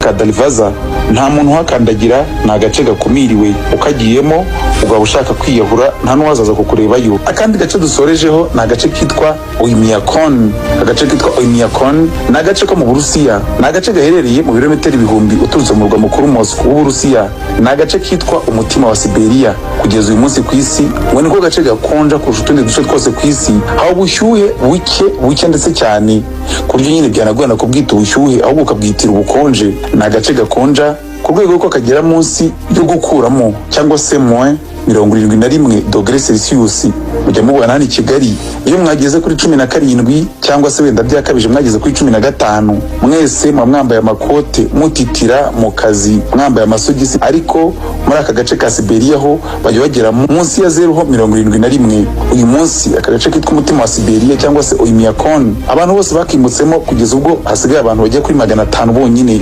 ka Darvaza nta muntu uhakandagira, ni agace gakumiriwe. Ukagiyemo ugaba ushaka kwiyahura, nta n'uwazaza kukurebayo. Akandi gace dusorejeho ni agace kitwa Oymyakon. Agace kitwa Oymyakon ni agace ko mu Burusiya, ni agace gaherereye mu birometero 1000 uturutse mu murwa mukuru Moscow w'Uburusiya. Ni agace kitwa umutima wa Siberia. Kugeza uyu munsi ku isi ngo niko gace gakonja kurusha utundi duce twose ku isi. Haba ubushyuhe buke buke ndetse cyane, ku buryo nyine byanagorana kubwita ubushyuhe, ahubwo ukabwitira ubukonje. Ni agace gakonja ku rwego rw'uko kagera munsi yo gukuramo cyangwa se moins 71 dogere Celsius. Mujya mubona hano i Kigali, iyo mwageze kuri 17 cyangwa se wenda byakabije mwageze kuri 15, mwese muba mwambaye amakote, mutitira mu kazi, mwambaye amasogisi. Ariko muri aka gace ka Siberia ho bajya bagera munsi ya zeru ho 71. Uyu munsi aka gace kitwa umutima wa Siberia cyangwa se Oymyakon, abantu bose bakimutsemo, kugeza ubwo hasigaye abantu bajya kuri 500 bonyine.